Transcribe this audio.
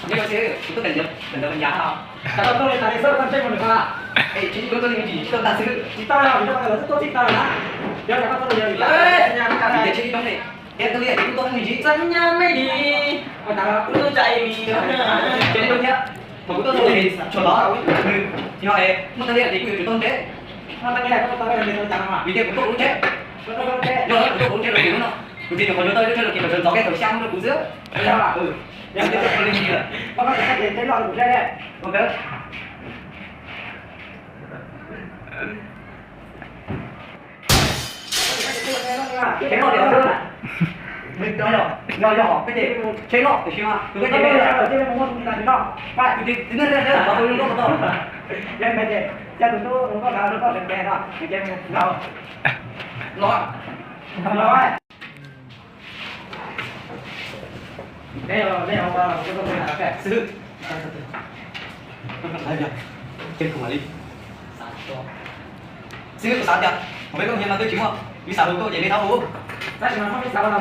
Nyob zoo xwb, kuv tuaj kawm ntawv, kawm ntawv ua li cas no? Cas koj tuaj li tas li xwb, koj ntsej muag nws ko na? Es tsis, kuv tuaj li me ntsis tsis tau tag xwb. Tsis tau los vim rau qhov lawv twb tuaj txij tau lawm na. Yog cas koj tuaj li yog vim cas? Vim tias tsheb tsis coob li, thiab twb li kuv tuaj me ntsis txog nyab me ntsis. Ua cas kuv tuaj tsa ib me ntsis. Ces li thiab, thaum kuv tuaj txog li tshuav tod, nws yog es muaj tag li ces kuv yuav tsum tau ntev. Muaj tag li kuv tuaj tau li cas no? Vim tias kuv tuaj kuv lub tsheb. Yog kuv tuaj kuv lub tsheb los kuv lub no, kuv tsis nyuam qhuav yuav tau lub tsheb los kuv tseem ntxov kev thaum xya hnub rau kuv xwb. Yog li ntawd kuv li ntsis lawm. Koj tsis txhob ces tsheb loj rau kuv seb. Tsheb loj, yog, yog, yog, peb ces tsheb loj tiam sis mas tus peb ces, tus twg twb nyob nyob nyob nyob nyob nyob. Los, los. Xib hwb, kuv xav tias, xib hwb, kuv xav tias, peb koob hmoov no twb tsis muaj, ib xav hu tuaj ces me thab hu. Tab sis mas muaj ib xav hu no.